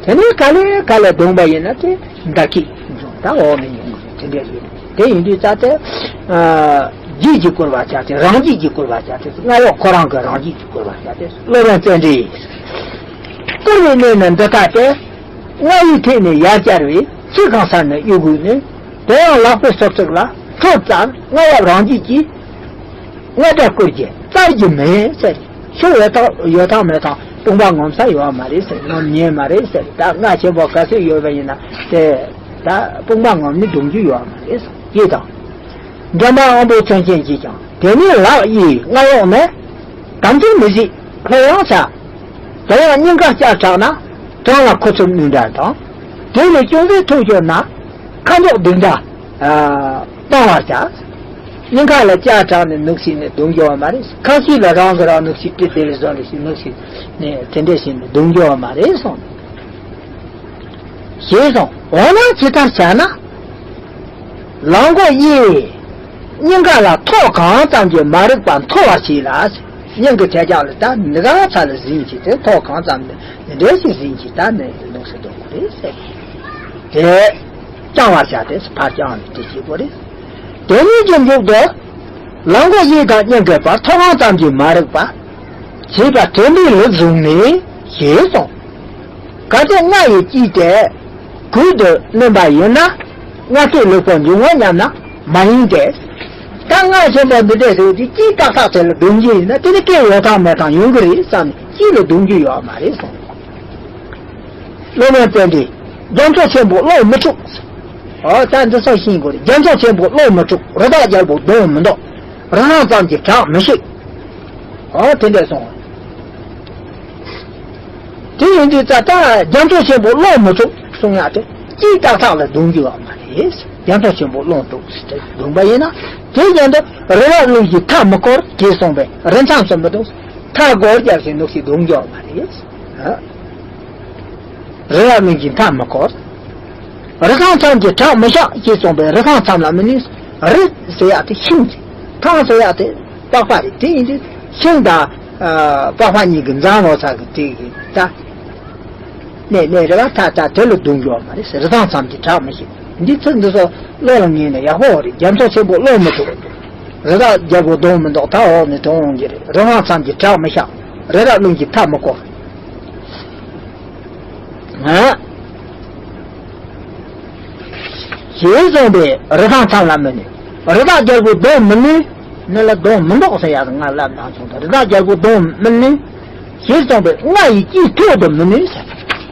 དེ་ནས་ག་ལེ་ག་ལེ་བརྡུངས་པ་ཡིན་ན་དེ་མདའ་ཁྱི་འབྱུང་ད་འོག་ནས་ཡོང་གི་རེད། དེ་འདྲ་རེད། དེ་ཡིན་དུས་ཙང་དེ་ཨ་རྒྱུད་ཀྱིས་བསྐུར་བར་བྱ་སྟེ། རང་རྒྱུད་ཀྱིས་བསྐུར་བར་བྱ་སྟེ། སྔ་འོག་ཁོ་རང་གི་རང་རྒྱུད་ཀྱིས་བསྐུར་བར་བྱ་སྟེ། སློབ་དཔོན་ཙནྡྲས་བསྐུར་བའི་གནས་ནི་འདི་ལྟ་སྟེ། སྔ་ཡི་ཐད་ནས་ཡར་བཅར་བའི་ཚིགས་གང་སར་ནི་གཡུག་དགོས་ནས། དེ་ཡང་ལག་པའི་སོར་ཚིགས་ལ་ཁྲོ་བཙལ། སྔ་ཡབ་རང་རྒྱུད་ཀྱིས་སྔ་དགྲ་བསྐུར་གྱི་བཙལ་རྒྱུ་མེད་ཟེར། ཤོག་ཡོད་ཐག་ཡོད་ཐག་མེད་ཐག་དཔུང་པ་ངོམ་ས་ཡོད་མ་རེད་ཟེར། ངོམ་ཉན་མ་རེད་ཟེར། ད་སྔ་ཆེན་པོ་ག་ཚོད་ཡོད་པ་ཡིན་ན་དེ་ད་དཔུང་པ་ངོམ་ནས་སྡོམ་རྒྱུ་ཡོད་མ་རེད་ཟེར། ཡིད་དང་འདྲེན་པ་དབང་པོ་མཚོན་ཅན་གྱིས་ཀྱང་དེ་ནས་ལག་གཡས་སྔ་འོག་ནས། དམ་ཚིག་མི་བཞེད་ལྷོད་ཡངས་བྱ། དེ་ཡང་སྙིང་ག་བཅར་དྲགས་ན་བྲང་ལ་ཁུ་ཚུར་བསྣུན་འདྲ་དང་། དེ་ལས་ཅུང་ཟད་ཐུག་གྱུར་ན་ཁ་མཆོག་ལྡིང་འདྲ་ཨ་བཏང་བར་བྱ། སྙིང་ག་ལ་བཅར་དྲགས་ནས་ནུག་ཤིག་ནས་རྡུང་རྒྱུ་བ་མ་རེད། ཁ་ཤས་ལ་རང་གིས་རང་ནུག་ཤིག་སྤྲད་དེ་ལས་བཟོ་འདྲ་ཞིག་ནུག་ཤིག་ནས་དེ་འདྲ་ཞིག་ནས་རྡུང་རྒྱུ་བ་མ་རེད་གསུངས། ཞེས་གསུངས། འོ་ན་ཇི་ལྟར་བྱ་ན། ལག་མགོ་གཡས། སྙིང་ག་ལ་ཐོག་གང་ཙམ་གྱིས་མ་རིག་པ་མཐོ་བར་བྱས་ལ། སྙིང་གི་ཐད་ཀྱང་ལ་ད་འདི་ག་ཚ་ལ་ཟིན་གྱིས་དེ་ཐོག་གང་ཙམ་འདི་འདྲའི་ཞིག་ཟིན་གྱིས་ད་ནི་ལུགས་སུ་འདུག་གི་རེད་ཟེར། དེ་བརྐྱང་བར་བྱ་སྟེ་ཕར་བརྐྱངས་ནས་དེ་བྱེད་དགོས་རེད། དེ་ཉིད་ཀྱི་མཇུག་ཏུ། ལག་མགོ་གཡས་དང་སྙིང་གི་བར་ཐོག་གང་ཙམ་གྱིས་མ་རིག་པ། བྱས་པ་དྲན་པའི་ལུགས་བཟུང་ནས་ཞེས་གསུངས། གལ་ཏེ་སྔ་ཡི་དཀྱིལ་དེ་གུད་དུ་བསྣུན་པ་ཡིན་ན་སྔ་སྐྱེས་ལེགས་པོ་འབྱུང་ངོ་སྙམ་ན་མ་ཡིན་ཏེ། ད་སྔ་ཆེན་པོ་འདི་འདྲས་རེད་དེ་དཀྱིལ་ཏག་ཏག་དེ་ལ་སྡོམ་རྒྱུ་ཡིན་ན་དེ་ནི་སྐད་ཡོད་དང་མེད་དང་ཡོང་གི་རེད་བསམ་ནས་དཀྱིལ་ལ་སྡོམ་རྒྱུ་ཡོད་མ་རེད་གསུངས། སློབ་དཔོན་ཙནྡྲས་རྒྱ་མཚོ་ཆེན་པོ་ཀློང་མི་འཁྲུགས། འོ་ད་འདི་ཚོ་ཤེས་དགོས་རེད། རྒྱ་མཚོ་ཆེན་པོ་ཀློང་མི་འཁྲུགས། རི་དྭགས་རྒྱལ་པོ་གདོང་མི་འདོགས། རི་སྲང་ཙམ་གྱི་བྲག་མི་ཤེས། ཨོ་དེ་འདྲས་སོང་། དེ་ཡིན་དུས་ཙ་ད་རྒྱ་མཚོ་ཆེན་པོ་ཀློང་མི་འཁྲུགས་གསུང་ཡག་དེ་དཀྱིལ་ཏག་ཏག་ལ་སྡོམ་རྒྱུ་ཡོད་མ་རེད། རྒྱ་མཚོ་ཆེན་པོ་ཀློང་འཁྲུགས་ཟེར་ཏེ་སྡོམ་པ་ཡིན་ན་དེ་བཞིན་དུ་རི་རབ་ཀླུང་གིས་མཐའ་མི་བསྐོར་ཅེས་གསུངས་པས་རི་མཚམས་སུ་མི་འདུག་མཐའ་སྒོར་རྒྱབ་ཞིང་ནུབ་ཞིག་སྡོམ་རྒྱུ་ཡོད་མ་རེད། ཨ། རི་རབ་ཀླུང་གིས་མཐའ་མི་བསྐོར། རི་སྲང་མཚམས་ཀྱི་བྲག་མི་གཤགས་ཅེས་གསུངས་པས་རི་སྲང་མཚམས་ལ་མི་ནུས། རི་ཟེར་ཡག་དེ་ཤིང་རེད། ཐང་ཟེར་ཡག་དེ་པགས་པ་རེད། དེ་ཡིན་དུས་ཤིང་དང་ཨ་པགས་པ་གཉིས་ཀྱི་འཛམ་ལོ་ཚ་གི་དེ་གི་ད་གནས་གནས་རེད་བ། ད་ད་དེ་ལ་སྡོམ་རྒྱུ་ཡོད་མ་རེད་ཟེར། རི་སྲང་མཚམས་ཀྱི་བྲག་མི་གཤགས། འདི་ཚིག་འདི་ཚོ་བློ་ལ་ངེས་ན་ཡག་པོ་རེད། རྒྱ་མཚོ་ཆེན་པོ་ཀློང་མི་འཁྲུགས། རི་དྭགས་རྒྱལ་པོ་གདོང་མི་འདོགས། ད་འོག་ནས་དོན་འོང་གི་རེད། རི་སྲང་མཚམས་ཀྱི་བྲག་མི་གཤགས། རི་རབ་ཀླུང་གིས་མཐའ་མི་བསྐོར། ཞེས་གསུངས་པས་རི་སྲང་མཚམས་ལ་མི་ནུས། རི་དྭགས་རྒྱལ་པོ་གདོང་མི་ནུས། ནི་ལ་གདོང་མི་འདོགས་ཟེར་ཡག་ང་ལབ་ན་ཆོག་ད་རི་དྭགས་རྒྱལ་པོ་གདོང་མི་ནུས། ཞེས་གསུངས་པས་སྔ་ཡི་དཀྱིལ་ཐོད་དུ་མི་ནུས་ཟེར།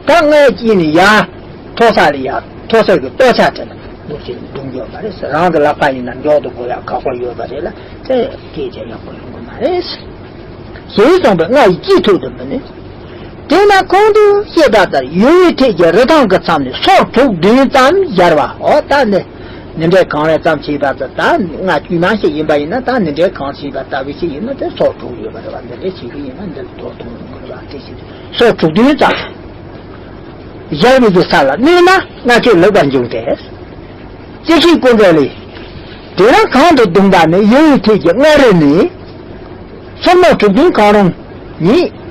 ད་སྔ་ཡི་དཀྱིལ་ནས་ཡར་མཐོ་ས་ལ་ཡར་མཐོ་ས་གི་ལྟོ་ཆས་དེ་ལ་འདུག་ཅིང་སྡོམ་རྒྱུ་ཡོད་མ་རེད་ཟེར། རང་གི་ལག་པ་ཡིན་ན་མགྱོགས་དུ་འགོ་ཡག་ཁག་པོ་ཡོད་པ་རེད་ལ་དེ་སྐད་ཆ་ཡག་པོ་ཡོང་གི་མ་རེད། ཞེས་གསུངས་པས་སྔ་ཡི་དཀྱིལ་ཐོད་དུ་མི་ནུས། དེས་ན་གོང་དུ་བཤད་པ་ལྟར་ཡོལ་བའི་ཐད་ཀྱི་རི་ཐང་གི་མཚམས་ནས་སོར་དྲུག་བདུན་ཙམ་སྦྱར་བ། འོ་ད་ནི་འདི་འདྲའི་གང་རེ་ཙམ་བྱས་པ་ཙམ་ད་ང་དཀྱུས་མ་ཞིག་ཡིན་པ་ཡིན་ན་ད་འདི་འདྲའི་གང་བྱས་པ་ལྟ་བུ་ཞིག་ཡིན་ན་དེ་སོར་དྲུག་ཡོད་པ་རེད་བ། འདི་འདྲའི་བྱས་པ་ཡིན་ན་འདི་ལ་དོ་དོ་ཡོང་གི་རེད་བ། དེ་བཞིན་སོར་དྲུག་བདུན་ཙམ་སྦྱར་བའི་གི་ས་ལ་གནས་ན་སྔ་སྐྱེས་ལེགས་པར་འབྱུང་སྟེ། རྩེ་ཤིང་ཀུན་རྫོབ་ལས། དེ་རང་གང་དུ་བརྡུངས་པ་ནི་ཡོལ་བའི་ཐད་ཀྱི་སྔ་རོལ་ནས། སོར་མོ་དྲུག་བདུན་གང་རུང་ཉིད།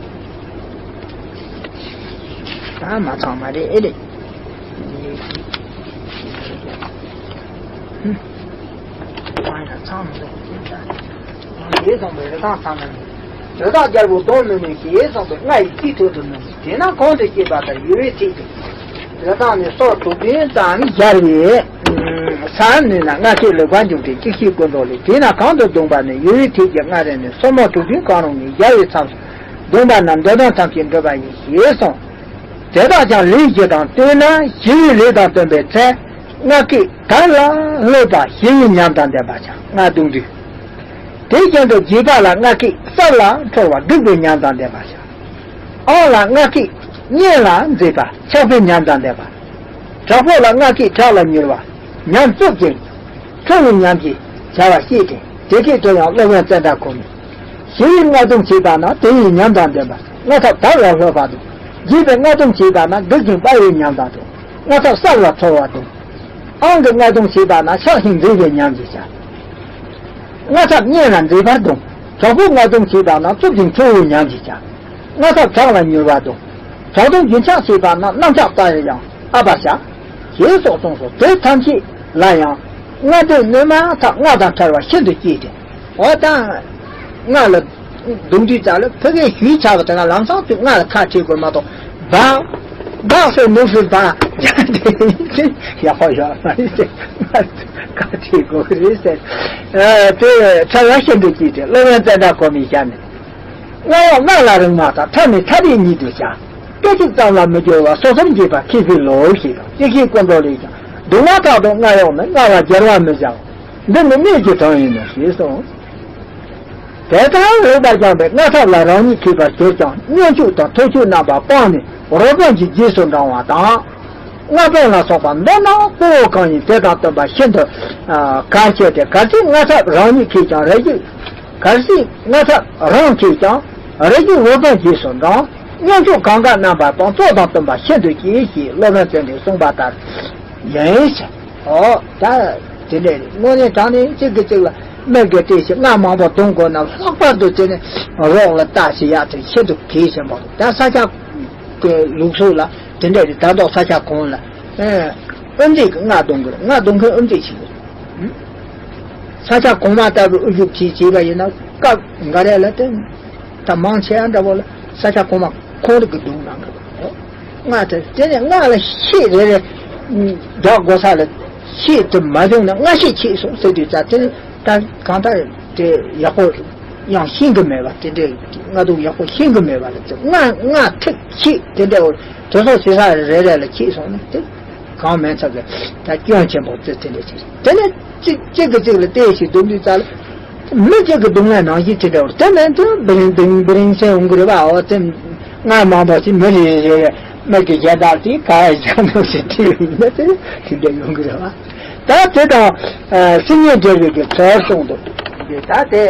ད་མ་ཚང་མ་རེད་ཨེ་རེད། ཧུམ། ཚང་ཡང་ཚང་མི་འདུག་དེ་གསུངས་པའི་རི་ཐང་ཚང་མ་ནི། རི་དྭགས་རྒྱལ་པོ་གདོང་མི་ནུས་ཞེས་གསུངས་པའི་སྔ་ཡི་དཀྱིལ་ཐོད་དུ་མི་ནུས། དེས་ན་གོང་དུ་བཤད་པ་ལྟར་ཡོལ་བའི་ཐད་དུ། རི་དྭགས་ནི་སོར་དྲུག་བདུན་ཙམ་སྦྱར་བའི། ས་ནི་ན་སྔ་ཕྱི་ལེགས་པར་འཇུག་སྟེ་གཅིག་ཤེས་ཀུན་རྫོབ་ལས། དེས་ན་གང་དུ་བརྡུངས་པ་ནི། གཡོ་བའི་ཐིག་གི་སྔ་རོལ་ནས། སོར་མོ་དྲུག་བདུན་གང་རུང་ནས། སྦྱར་བའི་མཚམས་སུ་བརྡུངས་པ་ན། འདོད་དོན་ཐམས་ཅད་འགྲུབ་པ་ཡིན། ཞེས་གསུངས། དེ་དག་ཀྱང་ལས་བཞི་དང་བསྟུན་ན། ཞི་བའི་ལས་དང་བསྟུན་པའི་ཚེ། སྔགས་ཀྱི་གར་ལ་སློབ་པ་ཞི་བའི་ཉམས་དང་ལྡན་པར་བྱ། སྔགས་བརྡུང་དུས། དེ་བཞིན་དུ་རྒྱས་པ་ལ་སྔགས་ཀྱི་སྲབ་ལ་འཁྲོལ་བ་སྒུག་པའི་ཉམས་དང་ལྡན་པར་བྱ། ཨང་ལ་སྔགས་ཀྱི་སྙན་ལ་མཛེས་པ་ཆགས་པའི་ཉམས་དང་ལྡན་པ། དྲག་པོ་ལ་སྔགས་ཀྱི་ཁྲག་ལ་མྱུར་བ་ཉམས་རྩུབ་ཅིང་འཁྲུལ་བའི་ཉམས་ཀྱིས་བྱ་བ་ཤེས་ཏེ། དེ་སྐད་དུ་ཡང་སློབ་དཔོན་ཙནྡྲ་གོ་མིས། ཞི་བའི་སྔགས་བརྡུང་བྱེད་པ་ན་དེ་ཡི་ཉམས་དང་ལྡན་པ། སྔགས་ཐབས་དར་ལ་སློབ་པ་བརྡུང་། རྒྱས་པའི་སྔགས་བརྡུང་བྱེད་པ་ན་སྒུག་ཅིང་སྤར་བའི་ཉམས་དང་ལྡན། སྔགས་ཐབས་སྲབ་ལ་འཁྲོལ་བ་བརྡུང་། ཨང་གི་སྔགས་བརྡུང་བྱེད་པ་ན་ཆགས་ཤིང་མཛེས་པའི་ཉམས་ཀྱིས་བྱ། སྔགས་ཐབས་སྙན་ལ་མཛེས་པར་བརྡུང་། དྲག་པོའི་སྔགས་བརྡུང་བྱེད་པ་ན་རྩུབ་ཅིང་འཁྲུལ་བའི་ཉམས་ཀྱིས་བྱ། སྔགས་ཐབས་དྲག་ལ་མྱུར་བར་བརྡུང་། དྲག་བརྡུང་རྒྱུན་ཆགས་བྱེད་པ་ན་གནམ་ལྕགས་ལྟར་ཡང་ཨ་བར་བྱ། ཞེས་སོགས་གསུངས་སོ། དེ་ཐམས་ཅད་ལ་ཡང་སྔགས་བརྡུང་སྣོན་མ་ཐག་སྔགས་དང་བྲལ་བ་ཤིན་ཏུ་གཅེས་ཏེ། འོ་ད་སྔགས་ལ་བརྡུང་དུས་ཙམ་ལ་ཕ་གིའི་ཞུས་ཆགས་པ་དེ་ན་ལམ་སང་དུས་སྔགས་ལ་ཁ་བྲལ་དགོས་མ་གཏོགས། སྦག་སྦག་ཟེར་ནུབ་ཟེར་སྦག་ཡག་པོ་ཡོད་མ་རེད་ཟེར། ཁ་བྲལ་དགོས་རེད་ཟེར། ཨ་དེ་ཁྲ་བ་ཤིན་ཏུ་གཅེས་ཏེ་སློབ་དཔོན་ཙནྡྲ་གོ་མིའི་ཞལ་ནས། སྔགས་ཡང་སྔགས་ལ་རིང་མ་ཐག །ཐབས་ནི་ཐབས་རིགས་ཉིད་དུ་བྱ། སྐད་ཅིག་ཙམ་ལ་མི་སྐྱོ་བ། སོ་སོར་འབྱེད་པ་མཁས་པའི་བློ་ཞེས་དང་། གཅིག་ཤེས་ཀུན་རྫོབ་ལས་ཀྱང་། བརྡུང་བ་དག་ཏུ་སྔགས་ཡོད་མིན། སྔགས་ལ་སྦྱར་བ་མི་བྱའོ། འདི་ནི་གནད་ཀྱི་དོན་ཡིན་ནོ། ཞེས་གསུངས། དེ་ལྟར་ལེགས་པར་སྦྱངས་པའི་སྔགས་ཐབས་ལ་རང་ཉིད་མཁས་པར་གྱུར་ཀྱང་། སྙོམས་འཇུག་དང་ཐོར་ཅོག་རྣམ་པ་སྤངས་ནས་རོལ་པའི་རྗེས་སུ་འབྲང་བ་དང་། སྔགས་དཔོན་ལ་སོགས་པ་མདོར་ན་གཙོ་བོ་གང་ཡིན་དེ་དང་བསྟུན་པ་ཤིན་ཏུ་གལ་ཆེ་སྟེ། གལ་སྲིད་སྔགས་ཐབས་རང་ཉིད་མཁས་ཀྱང་རེ་ཞིག་གལ་སྲིད་སྔགས་ཐབས་རང་མཁས་ཀྱང་རེ་ཞིག་རོལ་པའི་རྗེས་སུ་འབྲང་། སྙོམས་འཇུག་གང་ག་རྣམ་པ་དང་གཙོ་དང་བསྟུན་པ་ཤིན་ཏུ་གཅེས་ཞེས་སློབ་དཔོན་ཙནྡྲས་གསུངས་པ་ལྟར་ཡིན་ཞེས། ཨོ་ད་དེ་འདྲས་རེད། དངོས་གནས་དྲང་གནས་གཅིག་གིས་གཅིག་ལ་མིག་གིས་བལྟས་ཤིང་སྔགས་མང་པོ་བརྡུང་དགོས་ན་ལྷག་པར་དུ་དེ་ནི་རོགས་ལ་ལྟ་ཞིག་ཡག་དེ་ཤིན་ཏུ་གལ་ཆེན་པོ་རེད། ད་ས་སྐྱ་གི་ལུགས་སྲོལ་ལ་དེ་འདྲས་རེད། ད་མདོ་ས་སྐྱ་གོང་ལ་ཨེ་དབུ་མཛད་ཀྱིས་སྔགས་བརྡུང་གི་རེད། སྔགས་བརྡུང་མཁན་དབུ་མཛད་ཞིག་རེད། ས་སྐྱ་གོང་མ་ལྟ་བུའི་དབུ་བཞུགས་ཅིག་བྱས་པ་ཡིན་ན་སྐབས་འགའ་རེ་ལ་དེ་ད་མང་ཆེ་བ་འདྲ་བོ་ལ་ས་སྐྱ་གོང་མ་ཁོང་རང་གིས་བརྡུང་གནང་གི་རེད། སྔགས་དེ་དེ་ནས་སྔགས་ལ་ཤད་རེ་རེ་རྒྱག་དགོས་ས་ལ་ཤད་དེ་མ་བྱུང་ན་སྔགས་ཤད་ཆད་སོང་ཟེར་དུས་ཙང་དེ་ནི་ད་གང་ལྟར་དེ་ཡག་པོ་ཡང་ཤེས་གི་མེད་པ། དེ་འདྲའི་སྔགས་བརྡུང་ཡག་པོ་ཤེས་གི་མེད་པ་ལ་དེ་སྔགས་སྔགས་ཐིག་ཤད་དེ་འདྲའི་དེ་སོགས་བྱེད་ས་རེ་རེ་ལ་ཆད་སོང་ན་དེ་གང་མིན་ཚབ་ཀྱི་ད་སྐྱོན་ཆེན་པོ་དེ་དེ་འདྲ་ཅིག་རེད། དེ་ནས་གཅིག་གཅིག་གིས་གཅིག་ལ་བལྟས་ཤིང་བརྡུང་དུས་ཙང་ལ། མི་གཅིག་གི་སྡུག་བསྔལ་ནང་བཞིན་དེ་འདྲ་བར་དེ་མིན་དུ་བིང་བིང་བིང་སེ་འོང་གི་རེད་པ། འོ་དེ་སྔགས་མང་པོ་ཞིག་མི་རེ་རེ་རེ་མི་གི་གཞན་དག་དེ་ག་ཡ་ཅང་ནོ་ཞིག་དེ་ཡོང་ན་དེ་དེ་འདྲ་ཡོང་གི་རེད་པ། ད་དེ་དང་སེམས་ཉིད་འབྲེལ་བའི་གི་ཚོར་གསུངས་འདུག་ད་དེ།